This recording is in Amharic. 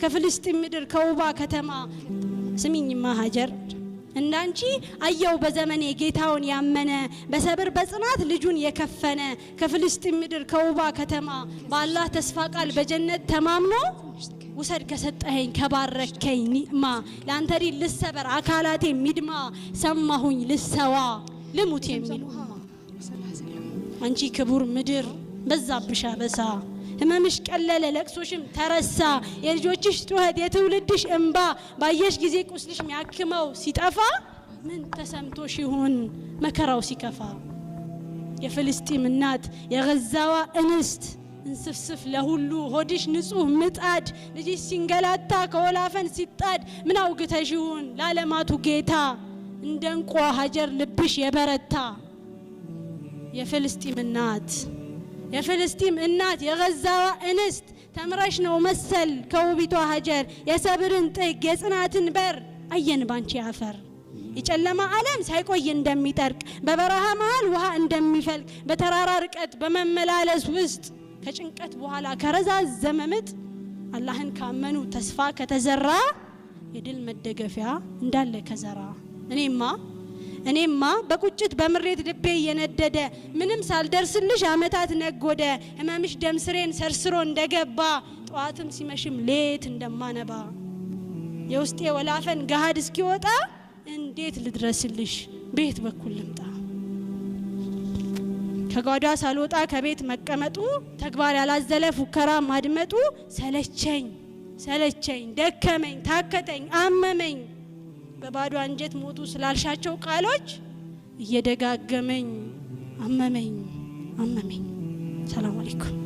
ከፍልስጢን ምድር ከውባ ከተማ። ስሚኝማ ሀጀር፣ እንዳንቺ አየው በዘመኔ ጌታውን ያመነ፣ በሰብር በጽናት ልጁን የከፈነ፣ ከፍልስጢን ምድር ከውባ ከተማ፣ በአላህ ተስፋ ቃል በጀነት ተማምኖ፣ ውሰድ ከሰጠኸኝ ከባረከኝ ኒዕማ፣ ለአንተ ዲን ልሰበር አካላቴ ሚድማ፣ ሰማሁኝ ልሰዋ ልሙት የሚል ኡማ። አንቺ ክቡር ምድር በዛብሽ አበሳ፣ ህመምሽ ቀለለ ለቅሶሽም ተረሳ። የልጆችሽ ጩኸት የትውልድሽ እንባ ባየሽ ጊዜ ቁስልሽ ሚያክመው ሲጠፋ፣ ምን ተሰምቶሽ ይሆን መከራው ሲከፋ? የፍልስጢም እናት የገዛዋ እንስት፣ እንስፍስፍ ለሁሉ ሆድሽ ንጹህ ምጣድ፣ ልጅሽ ሲንገላታ ከወላፈን ሲጣድ፣ ምን አውግተሽ ይሁን ለዓለማቱ ጌታ እንደ እንቋ ሀጀር ልብሽ የበረታ? የፍልስጢም እናት፣ የፍልስጢም እናት የገዛዋ እንስት፣ ተምረሽ ነው መሰል ከውቢቷ ሀጀር፣ የሰብርን ጥግ የጽናትን በር አየን ባንቺ አፈር። የጨለማ ዓለም ሳይቆይ እንደሚጠርቅ፣ በበረሃ መሃል ውሃ እንደሚፈልቅ፣ በተራራ ርቀት በመመላለስ ውስጥ ከጭንቀት በኋላ ከረዛዘመ ምጥ፣ አላህን ካመኑ ተስፋ ከተዘራ የድል መደገፊያ እንዳለ ከዘራ፣ እኔማ በቁጭት በምሬት ልቤ እየነደደ ምንም ሳልደርስልሽ አመታት ነጎደ። ህመምሽ ደም ስሬን ሰርስሮ እንደገባ፣ ጠዋትም ሲመሽም ሌት እንደማነባ፣ የውስጤ ወላፈን ገሃድ እስኪወጣ እንዴት ልድረስልሽ? ቤት በኩል ልምጣ? ከጓዳ ሳልወጣ ከቤት መቀመጡ፣ ተግባር ያላዘለ ፉከራ ማድመጡ ሰለቸኝ ሰለቸኝ፣ ደከመኝ፣ ታከተኝ፣ አመመኝ። በባዶ አንጀት ሞቱ ስላልሻቸው ቃሎች እየደጋገመኝ አመመኝ አመመኝ። ሰላም አለይኩም።